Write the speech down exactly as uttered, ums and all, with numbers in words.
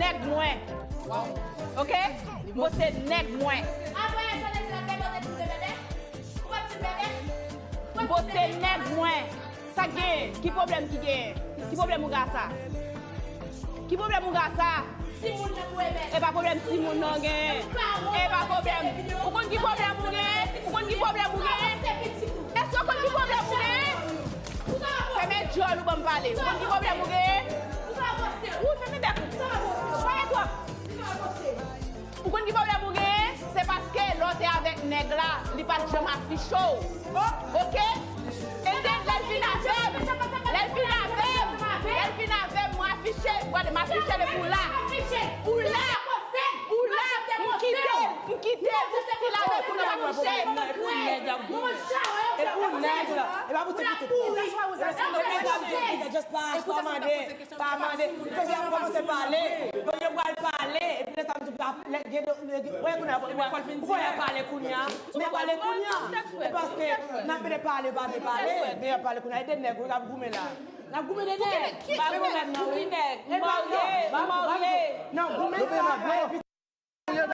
nèg mwen. Ok? M poste nèg mwen. Apre sa, nèg sa te pote ti bebe. Ou pa ti bebe? M poste nèg mwen. Sa k genyen? Ki pwoblèm ki genyen? Ki pwoblèm ou gen a sa? Ki pwoblèm ou gen a sa? Timoun nan pou ebèt. E pa pwoblèm timoun nan genyen. E pa pwoblèm. Ou konn ki pwoblèm ou genyen? Ou konn ki pwoblèm ou genyen? Èske ou konn ki pwoblèm ou genyen? Fèmen djòl ou ban m pale. Ou konn ki pwoblèm ou genyen? Ou fèmen bèk ou. Pale twòp. Ou konn ki pwoblèm ou genyen? Se paske lè w te avèk nèg la, li pa t janm afiche w. Oke? E lè, lè l vin avè m, lè l vin avè m, lè l vin avè m, mwen afiche, gade, m afiche l epi w la. Ou la, ou la, m kite l, m kite l, ou still avè l pou n ap afiche. E pou nèg la, e pa pou ti pitit la. Just pa, pa mande. Pa mande, kounye a kòmanse pale. Bon, yo pral pale, epi lè sa m di, lè, gen de, gen, wè, kounye a, ou konnen pale kounye a. Men pale kounye a. E paske n ap mete pale, pa vle pale, men y ap pale kounye a. E de nèg, wi, k ap goumen la. N ap goumen de nèg. Pa goumen, non, wi. Nèg, marye, marye. Non, goumen sa.